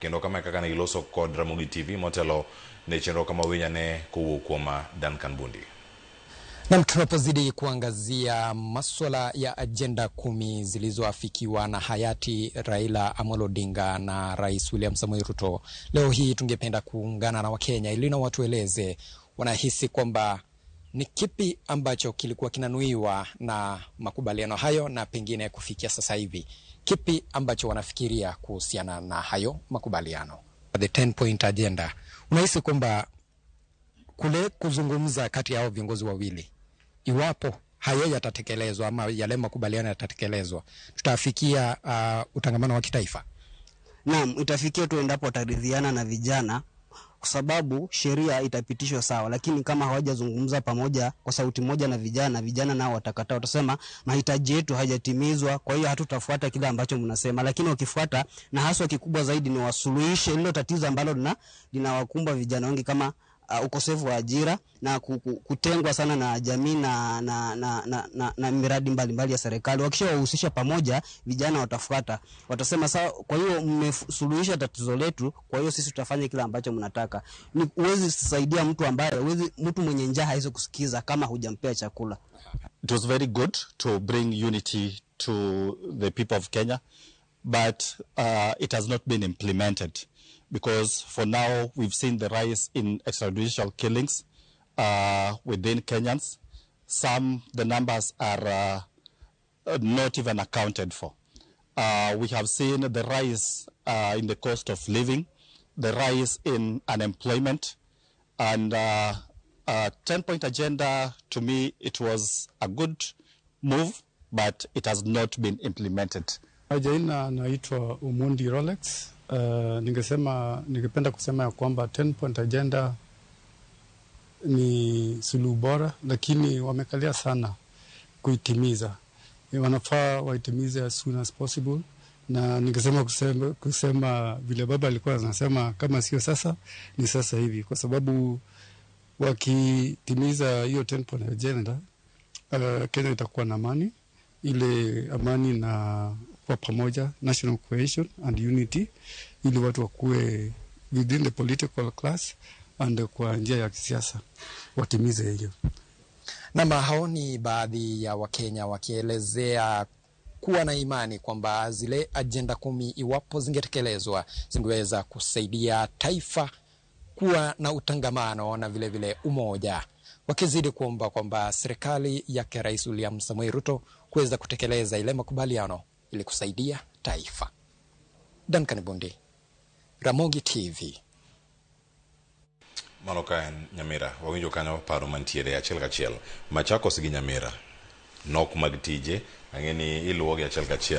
Kendo kama e kaka ne giloso kod Ramogi TV motelo ne chenro kama winyane kowuok kuom Duncan Bundi. Nam, tunapozidi kuangazia maswala ya ajenda 10 zilizoafikiwa na hayati Raila Amolo Odinga na Rais William Samoei Ruto, leo hii tungependa kuungana na Wakenya ili na watueleze wanahisi kwamba ni kipi ambacho kilikuwa kinanuiwa na makubaliano hayo, na pengine kufikia sasa hivi kipi ambacho wanafikiria kuhusiana na hayo makubaliano. The 10 point agenda, unahisi kwamba kule kuzungumza kati ya hao viongozi wawili, iwapo hayo yatatekelezwa ama yale makubaliano yatatekelezwa, tutafikia utangamano wa kitaifa? Naam, itafikia tu endapo wataridhiana na vijana, kwa sababu sheria itapitishwa sawa, lakini kama hawajazungumza pamoja kwa sauti moja na vijana, vijana nao watakataa, watasema mahitaji yetu hayajatimizwa, kwa hiyo hatutafuata kile ambacho mnasema. Lakini wakifuata, na haswa kikubwa zaidi ni wasuluhishe lilo tatizo ambalo linawakumba vijana wengi kama ukosefu wa ajira na kutengwa sana na jamii na miradi mbalimbali ya serikali. Wakishawahusisha pamoja, vijana watafuata, watasema sawa, kwa hiyo mmesuluhisha tatizo letu, kwa hiyo sisi tutafanya kile ambacho mnataka. Ni huwezi saidia mtu ambaye, huwezi, mtu mwenye njaa hawezi kusikiza kama hujampea chakula. It was very good to bring unity to the people of Kenya, but it has not been implemented, because for now we've seen the rise in extrajudicial killings within Kenyans. Some, the numbers are not even accounted for. We have seen the rise in the cost of living, the rise in unemployment, and 10-point agenda, to me, it was a good move, but it has not been implemented. Majina naitwa Umundi Rolex. Ningependa kusema ya kwamba 10 point agenda ni suluhu bora, lakini wamekalia sana kuitimiza. Wanafaa waitimize as soon as possible, na ningesema kusema vile baba alikuwa anasema, kama sio sasa ni sasa hivi, kwa sababu wakitimiza hiyo 10 point agenda, Kenya itakuwa na amani, ile amani na kwa pamoja, national cohesion and unity, ili watu wakuwe within the political class and kwa njia ya kisiasa watimize hiyo. Na hao ni baadhi ya Wakenya wakielezea kuwa na imani kwamba zile ajenda 10 iwapo zingetekelezwa zingeweza kusaidia taifa kuwa na utangamano na vile vile umoja, wakizidi kuomba kwamba serikali yake Rais William Samoei Ruto kuweza kutekeleza ile makubaliano ili kusaidia taifa. Duncan Bundi, Ramogi TV. Mano ka en Nyamira, wawinjo kanyo paro mantiere achiel kachiel. Machakos gi Nyamira, nok mag tije, ang'e ni iluwogi achiel kachiel.